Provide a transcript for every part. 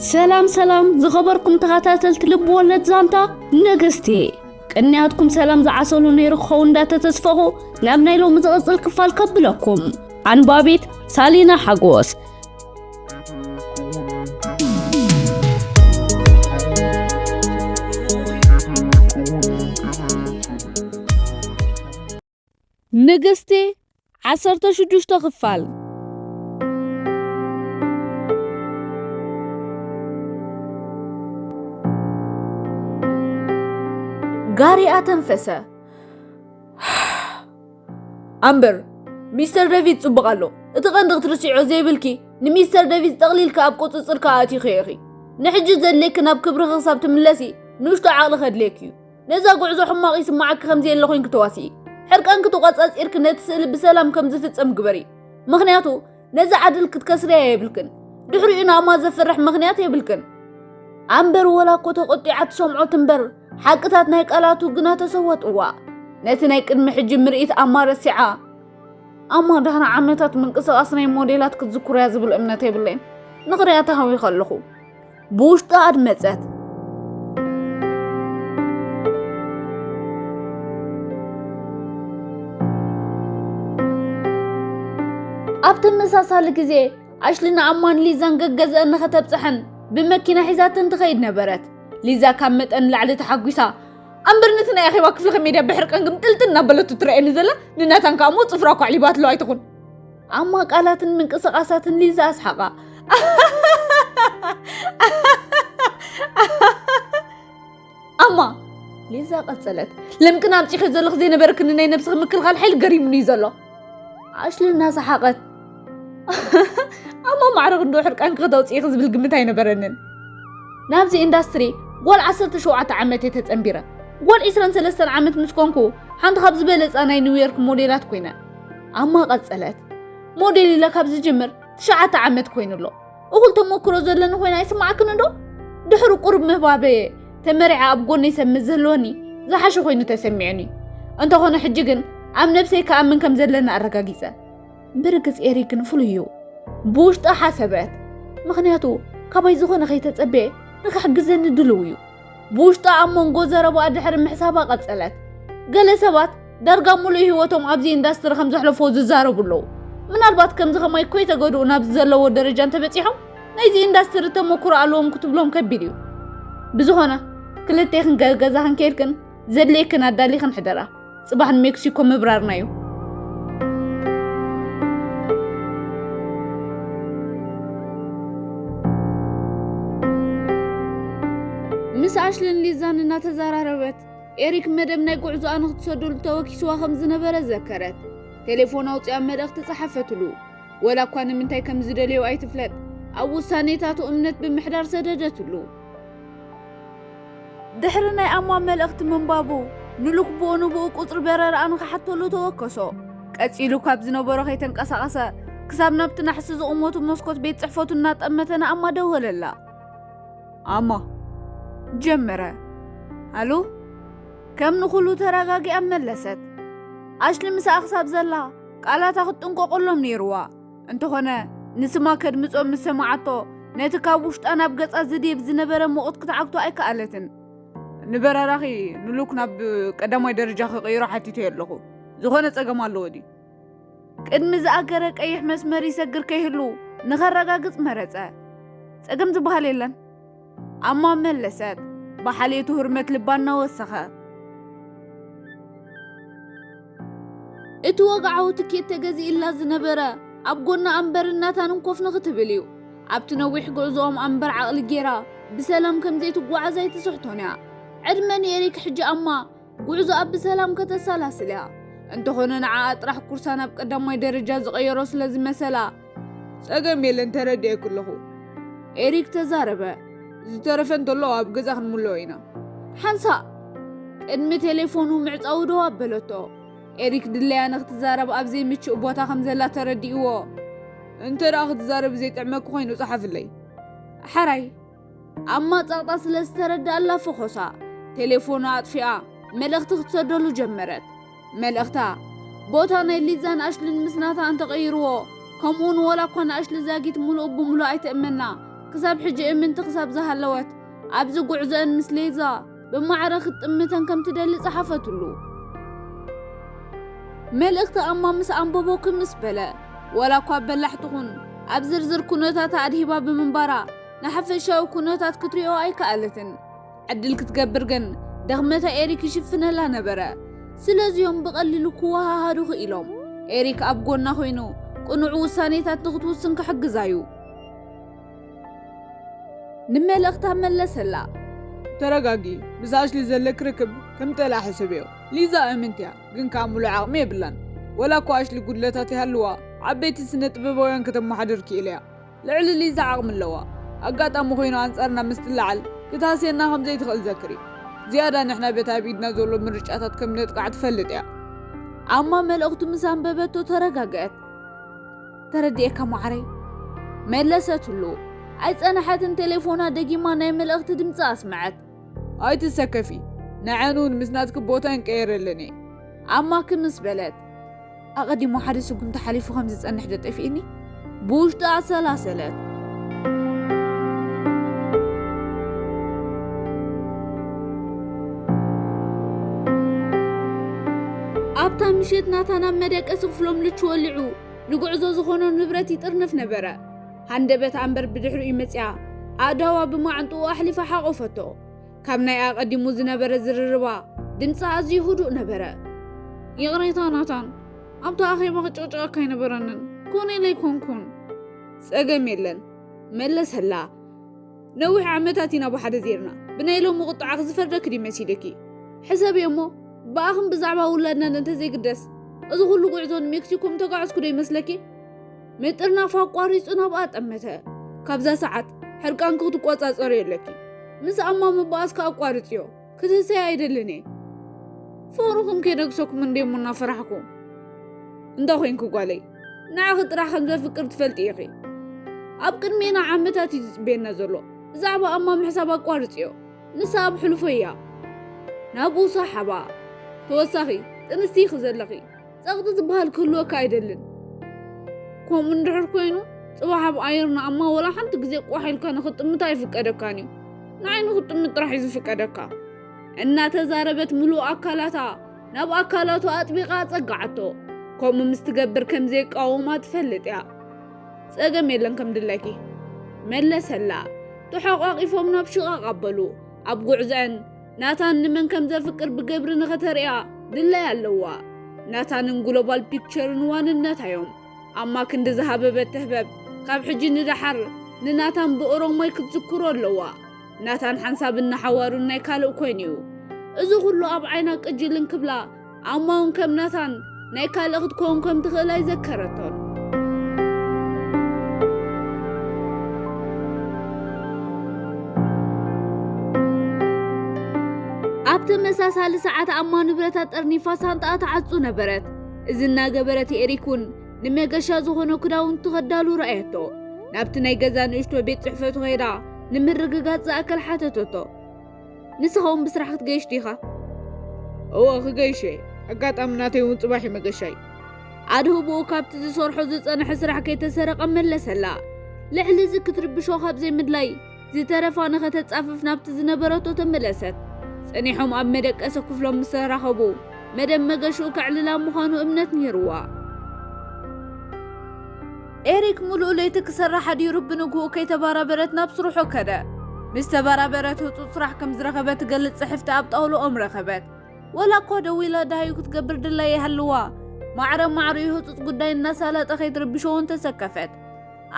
ሰላም ሰላም ዝኸበርኩም ተኸታተልቲ ልብ ወለድ ዛንታ ንግስቲ፣ ቅንያትኩም ሰላም ዝዓሰሉ ነይሩ ክኸውን እንዳተተስፈኹ ናብ ናይ ሎሚ ዝቕጽል ክፋል ከብለኩም። ኣንባቢት ሳሊና ሓጎስ። ንግስቲ ዓሰርተ ሽዱሽተ ክፋል። ጋሪ ኣተንፈሰ። ኣምበር፣ ሚስተር ዴቪድ ጽቡቕ ኣሎ። እቲ ቀንዲ ክትርስዕዮ ዘይብልኪ፣ ንሚስተር ዴቪድ ጠቕሊልካ ኣብ ቁጽጽርካ ኣእቲኽዮ ኢኺ። ንሕጂ ዘድልየኪ ናብ ክብርኺ ክሳብ ትምለሲ ንእሽቶ ዓቕሊ ከድልየኪ እዩ። ነዛ ጉዕዞ ሕማቕ ይስምዓኪ ከም ዘየለ ኮይንኪ ተዋስኢ። ሕርቃንኪ ተቖጻጺርኪ ነቲ ስእሊ ብሰላም ከም ዝፍጸም ግበሪ። ምኽንያቱ ነዛ ዓድል ክትከስርያ የብልክን። ድሕሪኡ ንኣማ ዘፍርሕ ምኽንያት የብልክን። ኣምበር ወላ እኮ ተቖጢዓ ትሰምዖ ትንበር፣ ሓቅታት ናይ ቃላቱ ግና ተሰወጥዋ። ነቲ ናይ ቅድሚ ሕጂ ምርኢት ኣማ ረሲዓ። ኣማ ድሕሪ ዓመታት ምንቅስቓስ ናይ ሞዴላት ክትዝክሮያ ዝብል እምነት የብለይን። ንኽሪኣ ተሃዊኸ ኣለኹ። ብውሽጣ ኣድመጸት። ኣብ ተመሳሳሊ ግዜ፣ ኣሽሊ ንኣማን ሊዛን ገገዝአን ንኸተብጽሐን ብመኪና ሒዛተን ትኸይድ ነበረት። ሊዛ ካብ መጠን ንላዕሊ ተሓጒሳ፣ ኣምበር ነቲ ናይ ኣኼባ ክፍሊ ከመይ ድያ ብሕርቀን ግምጥልጥል እናበለቱ ትረኣየኒ ዘላ? ንናታን ከኣ እሞ ጽፍራ እኳ ኣዕሊባትሉ ኣይትኹን። ኣማ ቃላትን ምንቅስቓሳትን ሊዛ ኣስሓቓ። ኣማ፣ ሊዛ ቀጸለት፣ ለምቅን ኣምጺኺ ዘለኺ ዘይነበረክኒ ናይ ነብስኺ ምክልኻል ሓይሊ ገሪሙኒ እዩ ዘሎ። ኣሽሊ እናሰሓቐት፣ ኣማ ማዕረ ክንዶ ሕርቃንኪ ከተውጽኢኺ ዝብል ግምት ኣይነበረንን። ናብዚ ኢንዳስትሪ ጓል ዓሰርተ ሸውዓተ ዓመት እየ ተጸንቢረ። ጓል ዕስራን ሰለስተን ዓመት ምስ ኮንኩ፣ ሓንቲ ካብ ዝበለጻ ናይ ኒውዮርክ ሞዴላት ኮይነ። ኣማ ቀጸለት፣ ሞዴል ኢለ ካብ ዝጅምር ትሽዓተ ዓመት ኮይኑ ኣሎ። እኹል ተመክሮ ዘለኒ ኮይነ ኣይስምዓክን እንዶ? ድሕሪ ቁሩብ ምህባበየ ተመሪዐ ኣብ ጎነይ ሰብ ምስ ዝህልወኒ ዝሓሸ ኮይኑ ተሰሚዑኒ። እንተኾነ ሕጂ ግን ኣብ ነብሰይ ክኣምን ከም ዘለኒ ኣረጋጊጸ። ብርግጽ ኤሪክ ግን ፍሉይ እዩ። ብውሽጣ ሓሰበት። ምኽንያቱ ካባይ ዝኾነ ከይተጸበየ ንኽሕግዘኒ ድሉው እዩ። ብውሽጣ ኣብ መንጎ ዘረባኣ ድሕሪ ምሕሳባ ቀጸለት። ገለ ሰባት ዳርጋ ሙሉእ ህይወቶም ኣብዚ ኢንዳስትሪ ከም ዘሕለፎ ዝዛረቡ ኣለዉ። ምናልባት ከምዚ ከማይ ኮይተገድኡ ናብዚ ዘለዎ ደረጃ እንተበጺሖም ናይዚ ኢንዳስትሪ ተመክሮ ኣለዎም ክትብሎም ከቢድ እዩ። ብዝኾነ ክልቴኽን ገ-፣ ገዛኽን ከይድክን ዘድልየክን ኣዳሊኽን ሕደራ። ጽባሕ ንሜክሲኮ ምብራርና እዩ። ምስ ኣሽልን ሊዛን እናተዘራረበት፣ ኤሪክ መደብ ናይ ጉዕዞኣ ንኽትሰደሉ ተወኪስዋ ከም ዝነበረ ዘከረት። ቴሌፎን ኣውጺኣ መልእኽቲ ጸሓፈትሉ። ወላ እኳ ንምንታይ ከም ዝደልዮ ኣይትፍለጥ፣ ኣብ ውሳኔታቱ እምነት ብምሕዳር ሰደደትሉ። ድሕሪ ናይ ኣማ መልእኽቲ ምንባቡ፣ ንሉክ ብኡ ንብኡ ቁጽሪ በረራኣ ንኽሓተሉ ተወከሶ። ቀጺሉ ካብ ዝነበሮ ከይተንቀሳቐሰ፣ ክሳብ ናብቲ ናሕሲ ዝቕመቱ መስኮት ቤት ጽሕፈቱ እናጠመተ ንኣማ ደወለላ። ኣማ፣ ጀመረ። ኣሉ? ከም ንኹሉ ተረጋጊኣ መለሰት። ኣሽሊ ምሳኣ ክሳብ ዘላ፣ ቃላታ ክትጥንቀቐሎም ነይርዋ። እንተኾነ፣ ንስማ ከድምጾ ምስ ሰማዓቶ፣ ነቲ ካብ ውሽጣ ናብ ገጻ ዝድየብ ዝነበረ ሙቕት ክትዓግቶ ኣይከኣለትን። ንበረራኺ ንሉክ ናብ ቀዳማይ ደረጃ ክቕይሮ ሓቲተዮ ኣለኹ። ዝኾነ ጸገም ኣለዎ ድዩ? ቅድሚ ዝኣገረ ቀይሕ መስመር ይሰግር ከይህሉ ንኸረጋግጽ መረጸ። ጸገም ዝበሃል የለን። ኣማ መለሰት፣ ብሓልዮቱ ህርመት ልባ እናወሰኸ። እቲ ወግዓዊ ትኬት ተገዚእላ ዝነበረ፣ ኣብ ጎና ኣምበርን ናታንን ኮፍ ንኽትብል እዩ። ኣብቲ ነዊሕ ጉዕዞኦም ኣምበር ዓቕሊ ጌራ፣ ብሰላም ከም ዘይትጓዓዝ ኣይትስሕቶን እያ። ዕድመ ንኤሪክ ሕጂ ኣማ፣ ጉዕዞኣ ብሰላም ከተሰላስል እያ። እንተኾነ ንዓኣ ጥራሕ ኩርሳ ናብ ቀዳማይ ደረጃ ዝቐየሮ ስለ ዝመሰላ፣ ጸገም የለን፣ ተረዲኤኪ ኣለኹ። ኤሪክ ተዛረበ። ዝተረፈ እንተሎ ኣብ ገዛ ክንምልኦ ኢና። ሓንሳእ ቅድሚ ቴሌፎኑ ምዕጻው ደው ኣበለቶ። ኤሪክ ድለያ ንክትዛረብ ኣብ ዘይምችእ ቦታ ከም ዘላ ተረዲእዎ። እንተ ደኣ ክትዛረቢ ዘይጥዕመኪ ኮይኑ ጸሓፍለይ። ሓራይ። ኣማ ጸቕጣ ስለ ዝተረድኣላ ፈኾሳ ቴሌፎና ኣጥፊኣ መልእኽቲ ክትሰደሉ ጀመረት። መልእኽታ፣ ቦታ ናይ ሊዛን ኣሽልን ምስ ናታ እንተቐይርዎ፣ ከምኡውን ዋላ እኳ ንኣሽሊ ዛጊት ምሉእ ብምሉእ ኣይትእመና፣ ክሳብ ሕጂ እምንቲ ክሳብ ዝሃለወት፣ ኣብዚ ጉዕዞአን ምስ ሌዛ ብማዕረ ክትጥምተን ከም ትደሊ ጸሓፈትሉ። መልእኽቲ ኣማ ምስ ኣንበቦ ክምስ በለ። ዋላ እኳ በላሕ ትኹን፣ ኣብ ዝርዝር ኩነታታ ኣድሂባ ብምንባራ፣ ንሓፈሻዊ ኩነታት ክትሪኦ ኣይከኣለትን። ዕድል ክትገብር ግን ድኽመታ ኤሪክ ይሽፍነላ ነበረ። ስለዚኦም ብቐሊሉ ክወሃሃዱ ክኢሎም። ኤሪክ ኣብ ጎና ኮይኑ ቅኑዕ ውሳኔታት ንክትውስን ክሕግዛዩ። ንመልእኽታ መለሰላ። ተረጋጊ፣ ምስ ኣሽሊ ዘለክ ርክብ ከም ጠላ ሕስብዮ። ሊዛ እምንትያ፣ ግን ከኣ ሙሉእ ዓቕሚ የብላን። ወላ እኳ ኣሽሊ ጉድለታት ይሃልዋ፣ ዓበይቲ ስነ ጥበባውያን ከተመሓድር ክኢለያ። ልዕሊ ሊዛ ዓቕሚ ኣለዋ። ኣጋጣሚ ኮይኑ ኣንጻርና ምስ ትለዓል፣ ክትሃስየና ከም ዘይትኽእል ዘክሪ። ዝያዳ ንሕና በቲ ኣብ ኢድና ዘሎ ምርጫታት ከም ነጥቃዕ ትፈልጥ እያ። ኣማ መልእኽቱ ምስ ኣንበበቶ ተረጋግአት። ተረዲኤካ ማዕረይ፣ መለሰትሉ። ኣይጸነሐትን ቴሌፎና ደጊማ ናይ መልእኽቲ ድምጺ ኣስመዐት። ኣይትሰከፊ፣ ንዐን እውን ምስ ናትኪ ቦታ እንቀየረለን እየ። ኣማ ክምስ በለት። ኣቐዲሙ ሓደ ስጉምቲ ሓሊፉ ከም ዝጸንሕ ዶ ጠፊእኒ? ብውሽጡ ኣሰላሰለት። ኣብታ ምሸት ናታን ኣብ መደቀሲ ክፍሎም ልቹ ወሊዑ ንጉዕዞ ዝኾኖ ንብረት ይጥርንፍ ነበረ። ሃንደበት ኣንበር ብድሕሪኡ መጽያ፣ ኣእዳዋ ብማዕንጥኡ ኣሕሊፋ ሓቖፈቶ። ካብ ናይ ኣቐዲሙ ዝነበረ ዝርርባ፣ ድምጻ ኣዝዩ ህዱእ ነበረ። ይቕሬታ ናታን፣ ኣብቲ ኣኼባ ክጭቕጭቐካ ኣይነበረንን። ኮነ ኢለ ኣይኮንኩን። ጸገም የለን፣ መለሰላ። ነዊሕ ዓመታት ኢና ብሓደ ዜርና። ብናይ ሎሚ ቁጥዓኺ ዝፈርደኪ ድዩ መሲልኪ? ሕሰብዮ እሞ፣ ብኣኽን ብዛዕባ ውላድናን እንተዘይግደስ፣ እዚ ኩሉ ጉዕዞ ንሜክሲኮ ምተጓዕዝኩ ዶ ይመስለኪ? ምጥርናፍ ኣቋሪጹ ናብኣ ጠመተ። ካብዛ ሰዓት ሕርቃንኪ ክትቆጻጸርዮ ኣለኪ። ምስ ኣማ ምባኣስኪ ኣቋርጽዮ። ክትህሰይ ኣይደልን እየ። ፍቕርኹም ከይነግሰኩም እንደ እሞ እናፈራሕኩ። እንዳ ኾይንኪ ጓለይ፣ ንዓኺ ጥራሕ ከም ዘፍቅር ትፈልጢ ኢኺ። ኣብ ቅድሜና ዓመታት እዩ ዝጽበየና ዘሎ። ብዛዕባ ኣማ ምሕሳብ ኣቋርጽዮ። ንሳ ኣብ ሕሉፎ እያ። ናብኡ ሰሓባ። ተወሳኺ፣ ጥንስቲ ኢኺ ዘለኺ። ጸቕጢ ዝበሃል ክህልወካ ኣይደልን። ከምኡ እንድሕር ኮይኑ፣ ጽባሕ ኣብ ኣየር ንኣማ ወላ ሓንቲ ግዜ ቋሕ ኢልካ ንኽጥምታ ኣይፍቀደካን እዩ። ንዓይ ንኽጥምት ጥራሕ እዩ ዝፍቀደካ። እናተዛረበት ምሉእ ኣካላታ ናብ ኣካላቱ ኣጥቢቓ ኣጸጋዓቶ። ከምኡ ምስ ትገብር ከም ዘይቃወማ ትፈልጥ እያ። ጸገም የለን ከም ድለኪ። መለሰላ። ተሓቋቒፎም ናብ ሽቓቕ ኣበሉ። ኣብ ጉዕዘአን ናታን ንመን ከም ዘፍቅር ብግብሪ ንኸተርእያ ድላይ ኣለዋ። ናታንን ግሎባል ፒክቸርን ዋንነታ እዮም። ኣማ ክንዲ ዝሃበበት ትህበብ። ካብ ሕጂ ንደሓር ንናታን ብኦሮሞይ ክትዝክሮ ኣለዋ። ናታን ሓንሳብን ንሓዋሩን ናይ ካልእ ኮይኑ እዩ። እዚ ኩሉ ኣብ ዓይና ቅጅል እንክብላ፣ ኣማ እውን ከም ናታን ናይ ካልእ ክትከውን ከም ትኽእል ኣይዘከረቶን። ኣብ ተመሳሳሊ ሰዓት ኣማ ንብረታ ጠርኒፋ ሳንጣኣ ትዓጹ ነበረት። እዚ እናገበረት ኤሪክ እውን ንመገሻ ዝኾነ ክዳውንቲ ከዳሉ ረኣየቶ። ናብቲ ናይ ገዛ ንእሽቶ ቤት ጽሕፈቱ ከይዳ ንምርግጋጽ ዝኣከል ሓተተቶ። ንስኻ እውን ብስራሕ ክትገይሽ ዲኻ? እወ፣ ክገይሽ እየ። ኣጋጣሚ ናተይ እውን ጽባሕ እዩ መገሻይ። ኣድህቦኡ ካብቲ ዝሰርሖ ዝጸንሐ ስራሕ ከይተሰረቐ መለሰላ። ልዕሊ እዚ ክትርብሾ ካብ ዘይምድላይ፣ ዝተረፋ ንኸተጻፍፍ ናብቲ ዝነበረቶ ተመለሰት። ጸኒሖም ኣብ መደቀሲ ክፍሎም ምስ ተራኸቡ፣ መደብ መገሽኡ ከዕልላ ምዃኑ እምነት ነይርዋ። ኤሪክ ምሉእ ለይቲ ክሰርሕ ሓዲሩ ብንግሆ ከይተባራበረት ናብ ስርሑ ከደ። ምስ ተባራበረት ህጹጽ ስራሕ ከም ዝረኸበ ትገልጽ ጽሕፍቲ ኣብ ጣውላኦም ረኸበት። ወላ እኳ ደዊላ ደሃዩ ክትገብር ድላይ ይሃልዋ፣ ማዕረ ማዕሪኡ ህጹጽ ጉዳይ እናሳለጠ ከይትርብሾ እውን ተሰከፈት።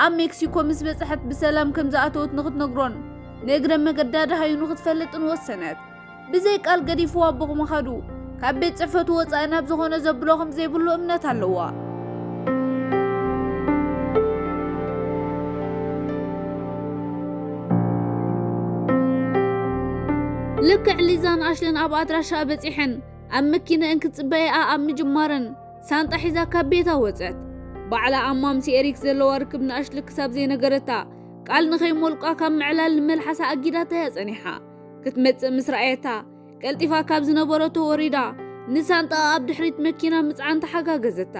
ኣብ ሜክሲኮ ምስ በጽሐት ብሰላም ከም ዝኣተወት ንኽትነግሮን ንእግረ መገዳ ደሃዩ ንኽትፈልጥን ወሰነት። ብዘይ ቃል ገዲፍዋ ብምኻዱ፣ ካብ ቤት ጽሕፈቱ ወጻኢ ናብ ዝኾነ ዘብሎ ከም ዘይብሉ እምነት ኣለዋ። ልክዕ ሊዛን ኣሽልን ኣብ ኣድራሻ በጺሐን ኣብ መኪነአን ክትጽበያኣ ኣብ ምጅማረን፣ ሳንጣ ሒዛ ካብ ቤታ ወጸት። ባዕላ ኣማ ምስ ኤሪክ ዘለዋ ርክብ ንኣሽሊ ክሳብ ዘይነገረታ፣ ቃል ንኸይሞልቋ ካብ ምዕላል ንመልሓሳ ኣጊዳታ እያ ጸኒሓ። ክትመጽእ ምስ ረኣየታ፣ ቀልጢፋ ካብ ዝነበረቶ ወሪዳ፣ ንሳንጣኣ ኣብ ድሕሪት መኪና ምጽዓን ተሓጋገዘታ።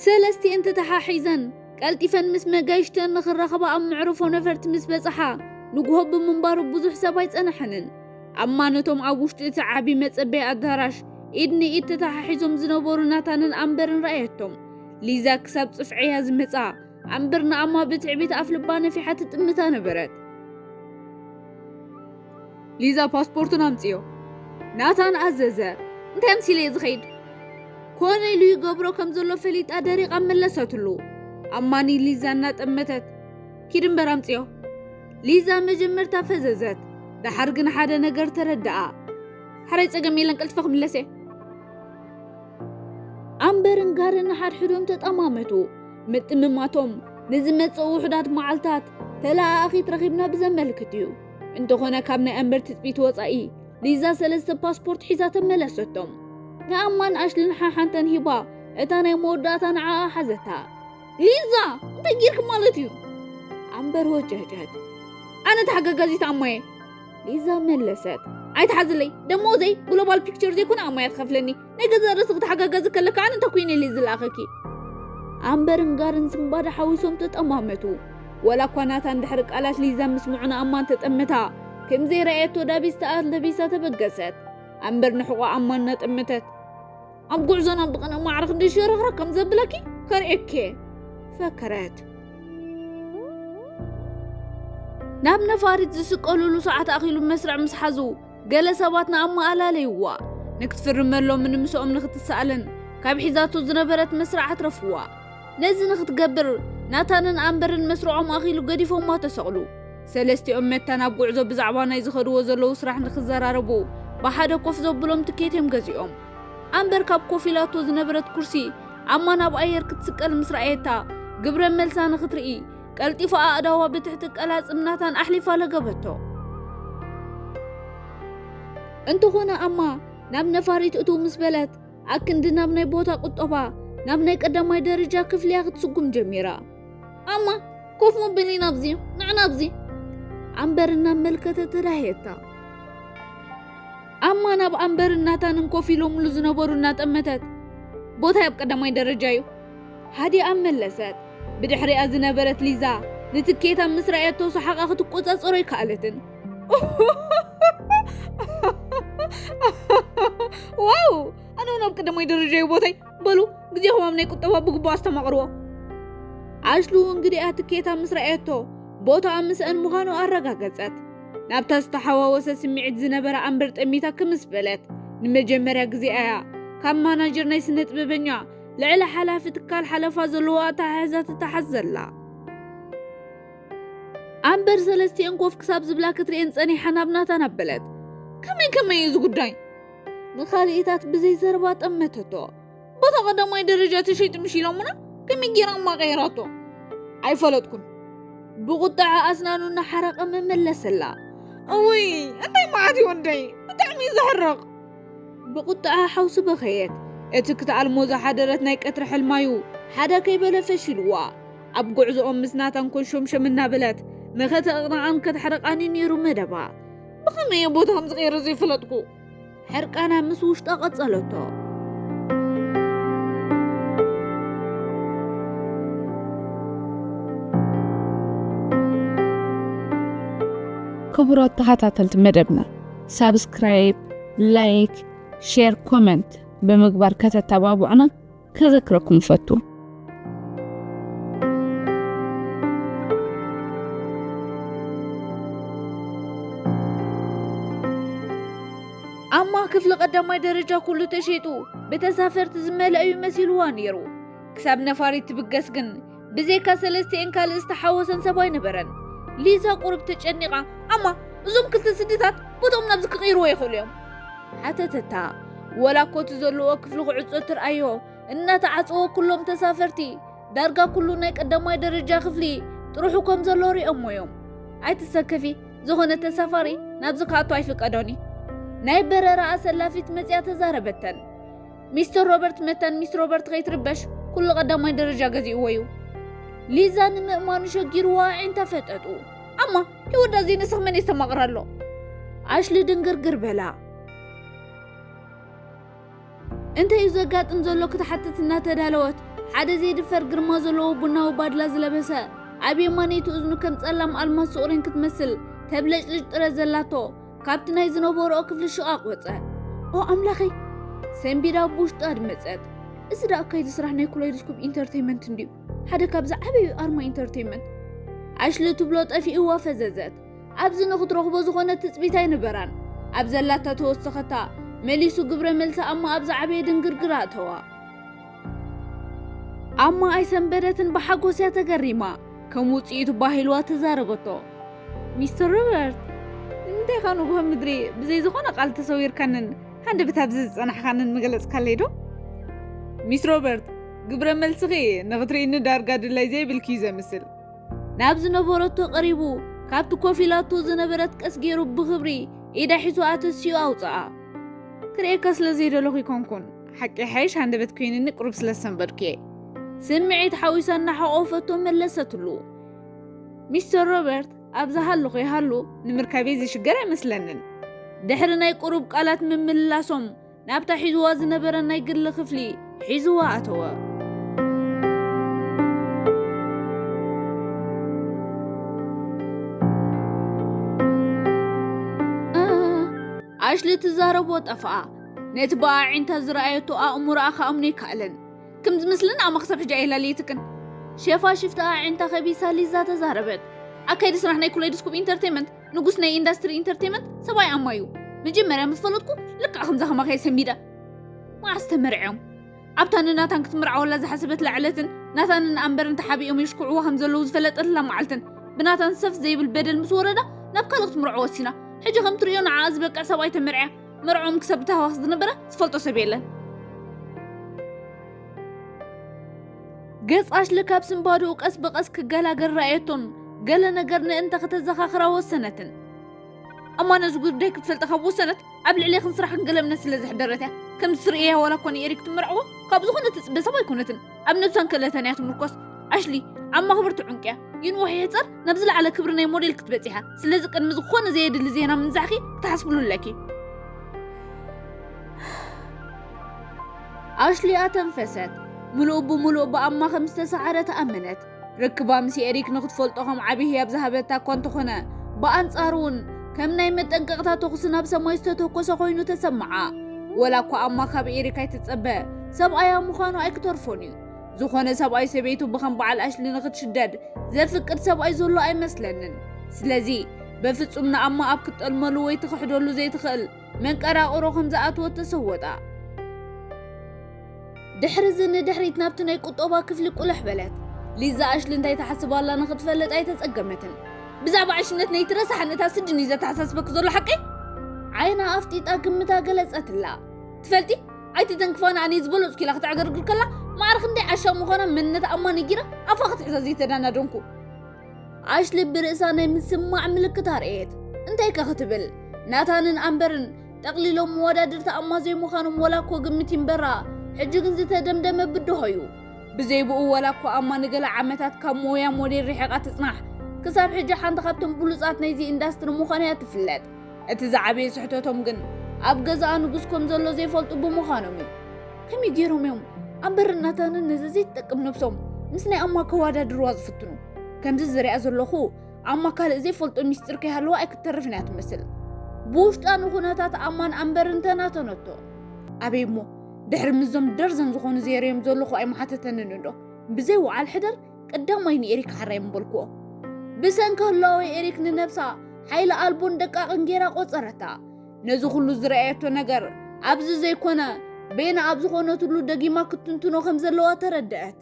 ሰለስቲኤን ተተሓሒዘን ቀልጢፈን ምስ መጋይሽተን ንኽራኸባ ኣብ መዕርፎ ነፈርቲ ምስ በጽሓ፣ ንግሆ ብምንባሩ ብዙሕ ሰብ ኣይጸንሐንን። ኣማ ነቶም ኣብ ውሽጢ እቲ ዓቢ መጸበዪ ኣዳራሽ ኢድ ንኢድ ተተሓሒዞም ዝነበሩ ናታንን ኣምበርን ረኣየቶም። ሊዛ ክሳብ ጽፍዒ እያ ዝመጻ። ኣምበር ንኣማ ብትዕቢት ኣፍልባ ነፊሓ ትጥምታ ነበረት። ሊዛ ፓስፖርቱን ኣምጽዮ። ናታን ኣዘዘ። እንታይ ኣምሲለ እየ ዝኸይድ? ኮነ ኢሉ ይገብሮ ከም ዘሎ ፈሊጣ ደሪቓ መለሰትሉ። ኣማኒ ሊዛ እናጠመተት። ኪድ እምበር ኣምጽዮ። ሊዛ መጀመርታ ፈዘዘት። ደሓር ግን ሓደ ነገር ተረድኣ። ሓራይ ጸገም የለን፣ ቀልጥፈ ክምለስ እየ። ኣምበርን ጋርን ንሓድሕዶም ተጠማመቱ። ምጥምማቶም ንዝመጽኡ ውሑዳት መዓልታት ተለኣኣኺት ረኺብና ብዘመልክት እዩ። እንተኾነ ካብ ናይ ኣምበር ትጽቢት ወጻኢ ሊዛ ሰለስተ ፓስፖርት ሒዛ ተመለሰቶም። ንኣማን ኣሽልን ሓሓንተን ሂባ እታ ናይ መወዳእታ ንዓኣ ሓዘታ። ሊዛ እንታይ ጌርክ ማለት እዩ? ኣምበር ወጨጨት። ኣነ ተሓጋጋዚት ኣማየ ሊዛ መለሰት። ኣይትሓዝለይ፣ ደሞዘይ ግሎባል ፒክቸር ዘይኮነ ኣማያ ትኸፍለኒ። ናይ ገዛእ ርእስኺ ተሓጋጋዚ ከለካ ኣነ እንታይ ኮይነ ኢለ ዝለኣኸኪ? ኣምበርን ጋርን ስንባደ ሓዊሶም ተጠማመቱ። ወላ እኳ ናታን ድሕሪ ቃላት ሊዛ ምስምዑ ንኣማን ተጠምታ። ከም ዘይረኣየቶ ዳቢስ ተኣለቢሳ ተበገሰት። ኣምበር ንሕቖ ኣማን እናጠመተት። ኣብ ጉዕዞና ብቕነ ማዕረ ክንደይ ሽርኽራኽ ከም ዘብለኪ ከርእየኪ እየ፣ ፈከረት። ናብ ነፋሪት ዝስቀሉሉ ሰዓት ኣኺሉ መስርዕ ምስ ሓዙ፣ ገለ ሰባት ንኣማ ኣላለይዋ። ንክትፍርመሎም ንምስኦም ንክትሰኣልን ካብ ሒዛቶ ዝነበረት መስርዕ ኣትረፍዋ። ነዚ ንክትገብር ናታንን ኣምበርን መስርዖም ኣኺሉ ገዲፎማ ተሰቕሉ። ሰለስቲኦም መታን ኣብ ጉዕዞ ብዛዕባ ናይ ዝኸድዎ ዘለዉ ስራሕ ንክዘራረቡ ብሓደ ኮፍ ዘብሎም ትኬት እዮም ገዚኦም። ኣምበር ካብ ኮፍ ኢላቶ ዝነበረት ኩርሲ ኣማ ናብ ኣየር ክትስቀል ምስ ረኣየታ፣ ግብረ መልሳ ንክትርኢ ቀልጢፋ ኣእዳዋ ብትሕቲ ቀላጽም ናታን ኣሕሊፋ ለገበቶ። እንተኾነ ኣማ ናብ ነፋሪት እትው ምስ በለት፣ ኣክንዲ ናብ ናይ ቦታ ቁጠባ፣ ናብ ናይ ቀዳማይ ደረጃ ክፍሊ እያ ክትስጉም ጀሚራ። ኣማ፣ ኮፍ ምበሊ ናብዚ፣ ንዕ ናብዚ። ኣምበር እናመልከተት ተዳህየታ። ኣማ ናብ ኣምበርን ናታንን ኮፍ ኢሎምሉ ዝነበሩ እናጠመተት፣ ቦታይ ኣብ ቀዳማይ ደረጃ እዩ። ሃዲኣ መለሰት። ብድሕሪኣ ዝነበረት ሊዛ ንትኬታ ምስ ረኣየቶ ሰሓቓ ክትቆጻጸሮ ኣይከኣለትን። ዋው! ኣነ እውን ኣብ ቀዳማይ ደረጃ እዩ ቦታይ። በሉ፣ ግዜኹም ኣብ ናይ ቁጠባ ብግቡእ ኣስተማቕርዎ። ኣሽሉ እውን ግዲኣ ትኬታ ምስ ረኣየቶ፣ ቦታኣ ምስአን ምዃኑ ኣረጋገጸት። ናብታ ዝተሓዋወሰ ስምዒት ዝነበረ ኣምበር ጠሚታ ክምስ በለት። ንመጀመርያ ግዜኣ እያ ካብ ማናጀር ናይ ስነ ጥበበኛ ልዕሊ ሓላፊ ትካል ሓለፋ ዘለዎ ኣተሓሕዛ ትተሓዝ ዘላ። ኣምበር ሰለስቲኤን ኮፍ ክሳብ ዝብላ ክትርእየን ጸኒሓ ናብ ናታን ኣበለት። ከመይ ከመይ እዩ እዚ ጉዳይ? ንኻልኢታት ብዘይ ዘረባ ጠመተቶ። ቦታ ቀዳማይ ደረጃ ተሸይጡ ምሽ ኢሎምና፣ ከመይ ጌራ እማ ቀይራቶ? ኣይፈለጥኩን። ብቁጥዐ ኣስናኑ እናሓረቐ መመለሰላ። እውይ፣ እንታይ መዓት እዩ ወደይ? ብጣዕሚ እዩ ዘሕርቕ። ብቁጥዐ ሓውሲ በኸየት። እቲ ክትኣልሞ ዝሓደረት ናይ ቀትሪ ሕልማዩ ሓደ ከይበለ ፈሺልዋ። ኣብ ጉዕዞኦም ምስ ናታን ኮሾምሸም እናበለት ንኸተቕንኣን ከተሕርቓን እዩ ነይሩ መደባ። ብኸመይ እየ ቦታ ከም ዝቐየረ ዘይፈለጥኩ? ሕርቃና ምስ ውሽጣ ቀጸለቶ። ክቡራት ተኸታተልቲ መደብና፣ ሳብስክራይብ፣ ላይክ፣ ሼር፣ ኮመንት ብምግባር ከተተባብዑና ከዘክረኩም እፈቱ። ኣማ ክፍሊ ቀዳማይ ደረጃ ኩሉ ተሸይጡ ብተሳፈርቲ ዝመልአ እዩ መሲልዋ ነይሩ። ክሳብ ነፋሪት ትብገስ ግን ብዘይካ ሰለስቲኤን ካልእ ዝተሓወሰን ሰብ ኣይነበረን። ሊዛ ቁሩብ ተጨኒቓ፣ ኣማ፣ እዞም ክልተ ስድታት ቦትኦም ናብዚ ክቕይርዎ ይኽእሉ እዮም? ሓተተታ። ወላ እኮ እቲ ዘለዎ ክፍሊ ክዕጾ ትርኣዮ እናተዓጸወ፣ ኩሎም ተሳፈርቲ ዳርጋ ኩሉ ናይ ቀዳማይ ደረጃ ክፍሊ ጥርሑ ከም ዘሎ ሪኦሞ እዮም። ኣይትሰከፊ፣ ዝኾነ ተሳፋሪ ናብዚ ክኣቱ ኣይፍቀዶን እዩ። ናይ በረራ ኣሰላፊት መጺኣ ተዛረበተን። ሚስተር ሮበርት መታን፣ ሚስ ሮበርት ከይትርበሽ፣ ኩሉ ቀዳማይ ደረጃ ገዚእዎ እዩ። ሊዛ ንምእማኑ ሸጊርዋ ኣዒንታ ፈጠጡ። ኣማ፣ ህይወት ዳዚ ንስኽ መን የስተማቕር ኣሎ? ኣሽሊ ድንግርግር በላ። እንታይ እዩ ዘጋጥም ዘሎ ክትሓትት እናተዳለወት፣ ሓደ ዘይድፈር ግርማ ዘለዎ ቡናዊ ባድላ ዝለበሰ፣ ኣብ የማነይቲ እዝኑ ከም ጸላም ኣልማዝ ስቑሬን ክትመስል ተብለጭልጭ ጥረ ዘላቶ፣ ካብቲ ናይ ዝነበረኦ ክፍሊ ሽቓቕ ወጸ። "ኦ ኣምላኸይ!" ሰንቢዳ ብውሽጣ ኣድመጸት። "እዚ ደኣ ኣካይዲ ስራሕ ናይ ኩላይዶስኮፕ ኢንተርቴይመንት እንድዩ። ሓደ ካብ ዝዓበዩ ኣርማ ኢንተርቴይመንት። ኣሽሊ ትብሎ ጠፊእዋ ፈዘዘት። ኣብዚ ንኽትረኽቦ ዝኾነ ትጽቢት ኣይነበራን። ኣብ ዘላታ ተወሰኸታ፣ መሊሱ ግብረ መልሲ ኣማ ኣብ ዝዓበየ ድንግርግር ኣእተዋ። ኣማ ኣይሰንበደትን ብሓጎስ እያ ተገሪማ። ከም ውጽኢቱ ባሂልዋ ተዛረበቶ። "ሚስተር ሮበርት፣ ንምንታይ ኢኻ ንግሆ ምድሪ ብዘይ ዝኾነ ቃል ተሰዊርካንን ሃንደበት ኣብዚ ዝጸናሕካንን ምገለጽካለይ ዶ?" "ሚስ ሮበርት፣ ግብረ መልስኺ ንኽትርእይኒ ዳርጋ ድላይ ዘይብልኪ እዩ ዘምስል." ናብ ዝነበረቶ ቀሪቡ፣ ካብቲ ኮፍ ኢላቶ ዝነበረት ቀስ ገይሩ ብኽብሪ ኢዳ ሒዙ ኣተሲኡ ኣውጽኣ። "ክርእየካ ስለ ዘይደለኹ ይኮንኩን፣ ሓቂ ሓይሽ ሃንደበት ኮይንኒ ቅሩብ ስለ ዝሰንበድኩ እየ።" ስምዒት ሓዊሳ እናሓቆፈቶ መለሰትሉ። "ሚስተር ሮበርት፣ ኣብ ዝሃለኹ ይሃሉ፣ ንምርካበይ ዝሽገር ኣይመስለንን።" ድሕሪ ናይ ቅሩብ ቃላት ምምልላሶም፣ ናብታ ሒዝዋ ዝነበረ ናይ ግሊ ክፍሊ ሒዝዋ ኣተወ። ኣሽሊ ትዛረቦ ጠፍኣ። ነቲ ብኣዒንታ ዝረኣየቶ ኣእምሮኣ ክኣምኖ ኣይከኣለን። ከም ዝመስልን ኣማ ክሳብ ሕጂ ኣይላለየትክን። ሸፋሽፍቲ ኣዒንታ ከቢሳ ሊዛ ተዛረበት። ኣካይዲ ስራሕ ናይ ኩሌዶስኮፕ ኢንተርቴይመንት፣ ንጉስ ናይ ኢንዳስትሪ ኢንተርቴይመንት ሰብኣይ ኣማ እዩ። መጀመርያ ምስ ፈለጥኩ ልክዕ ከምዛ ከማኸየ ሰሚዳ። መዓስ ተመርዕዮም? ኣብታ ንናታን ክትምርዓወላ ዝሓሰበትላ ዕለትን ናታንን ኣምበርን ተሓቢኦም የሽኩዕዋ ከም ዘለዉ ዝፈለጠትላ መዓልትን ብናታን ሰፍ ዘይብል በደል ምስ ወረዳ ናብ ካልእ ክትምርዖ ወሲና። ሕጂ ከም ትርእዮ ንዓኣ ዝበቅዕ ሰብኣይ ተመርዕያ። መርዕኦም ክሳብ ብታህዋኽ ዝነበረ ዝፈልጦ ሰብ የለን። ገጽ ኣሽሊ ካብ ስንባድኡ ቀስ ብቐስ ክገላገል ረኣየቶን ገለ ነገር ንእንተ ከተዘኻኽራ ወሰነትን። ኣማ ነዚ ጉዳይ ክትፈልጠ ካብ ወሰነት ኣብ ልዕሌኽን ስራሕክን ገለ እምነት ስለ ዘሕደረት እያ። ከም ትርእያ ዋላ እኳ ንኤሪክ ትምርዕዎ ካብ ዝኾነ ትጽበ ሰብ ኣይኮነትን። ኣብ ነብሳን ክእለታን እያ ትምርኮስ። ኣሽሊ ኣብ ማኽብርቲ ዑንቂ እያ። ይንውሕ ይሕጸር ናብ ዝለዓለ ክብሪ ናይ ሞዴል ክትበጽሕ እያ። ስለዚ ቅድሚ ዝኾነ ዘየድሊ ዜና ምንዛዕኪ ክትሓስብሉ ኣለኪ። ኣሽሊ ኣተንፈሰት። ምሉእ ብምሉእ ብኣማ ከም ዝተሰዓረ ተኣመነት። ርክባ ምስ ኤሪክ ንኽትፈልጦ ከም ዓቢ ህያብ ዝሃበታ እኳ እንተኾነ፣ ብኣንጻሩ እውን ከም ናይ መጠንቀቕታ ተኹሲ ናብ ሰማይ ዝተተኮሰ ኮይኑ ተሰምዓ። ወላ እኳ ኣማ ካብ ኤሪክ ኣይትጸበ፣ ሰብኣያ ምዃኑ ኣይክተርፎን እዩ። ዝኾነ ሰብኣይ ሰበይቱ ብኸም በዓል ኣሽሊ ንኽትሽደድ ዘፍቅድ ሰብኣይ ዘሎ ኣይመስለንን። ስለዚ በፍጹም ንኣማ ኣብ ክትጠልመሉ ወይ ትኽሕደሉ ዘይትኽእል መንቀራቕሮ ከም ዝኣትወት ተሰወጣ። ድሕሪ እዚ ንድሕሪት ናብቲ ናይ ቁጠባ ክፍሊ ቁልሕ በለት። ሊዛ ኣሽሊ እንታይ ትሓስብ ኣላ ንኽትፈልጥ ኣይተጸገመትን። ብዛዕባ ዕሽነት ናይቲ ረሳሕን እታ ስድን እዩ ዘተሓሳስበኪ ዘሎ ሓቀይ? ዓይና ኣፍጢጣ ግምታ ገለጸትላ። ትፈልጢ? ኣይትተንክፋና ኣነ ዝበለጽኩ ኢላ ክትዕገርግር ከላ ማዕረ ክንደይ ዓሻ ምዃና መንነት ኣማ ነጊራ ኣፋ ክትሕዛ ዘይተዳናደንኩ። ኣሽሊ ብርእሳ ናይ ምስማዕ ምልክት ኣርእየት። እንታይ ከ ክትብል? ናታንን ኣምበርን ጠቕሊሎም መወዳድርቲ ኣማ ዘይምዃኖም ወላ እኮ ግምት ይንበራ፣ ሕጂ ግን ዝተደምደመ ብድሆ እዩ። ብዘይ ብኡ ወላ እኮ ኣማ ንገለ ዓመታት ካብ ሞያ ሞዴል ርሒቓ ትጽናሕ፣ ክሳብ ሕጂ ሓንቲ ካብቶም ብሉጻት ናይዚ ኢንዳስትሪ ምዃና እያ ትፍለጥ። እቲ ዝዓበየ ስሕተቶም ግን ኣብ ገዛኣ ንጉስ ከም ዘሎ ዘይፈልጡ ብምዃኖም እዩ። ከመይ ገይሮም እዮም ኣምበርን ናታንን ነዚ ዘይትጠቅም ነብሶም ምስ ናይ ኣማ ከወዳድርዋ ዝፍትኑ? ከምዚ ዝሪኣ ዘለኹ ኣማ ካልእ ዘይፈልጦ ሚስጥር ከይሃለዋ ኣይክተርፍን እያ ትመስል። ብውሽጣ ንኹነታት ኣማን ኣምበርን ተናተነቶ። ኣበይ እሞ ድሕሪ ምስዞም ደርዘን ዝኾኑ ዘየርእዮም ዘለኹ ኣይመሓተተንን እንዶ? ብዘይ ውዓል ሕደር ቀዳማይ ንኤሪክ ሓራይ ምበልክዎ። ብሰንኪ ህላወ ኤሪክ ንነብሳ ሓይሊ ኣልቦን ደቃቕን ጌራ ቆጸረታ። ነዚ ኩሉ ዝረኣየቶ ነገር ኣብዚ ዘይኮነ በይና ኣብ ዝኾነትሉ ደጊማ ክትትንትኖ ከም ዘለዋ ተረደአት።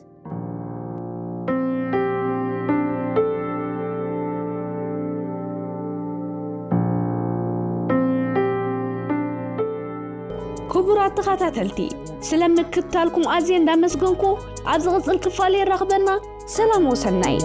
ክቡራት ተኸታተልቲ፣ ስለ ምክትታልኩም ኣዝየ እንዳመስገንኩ ኣብ ዝቕጽል ክፋል የራኽበና። ሰላም ወሰናይ።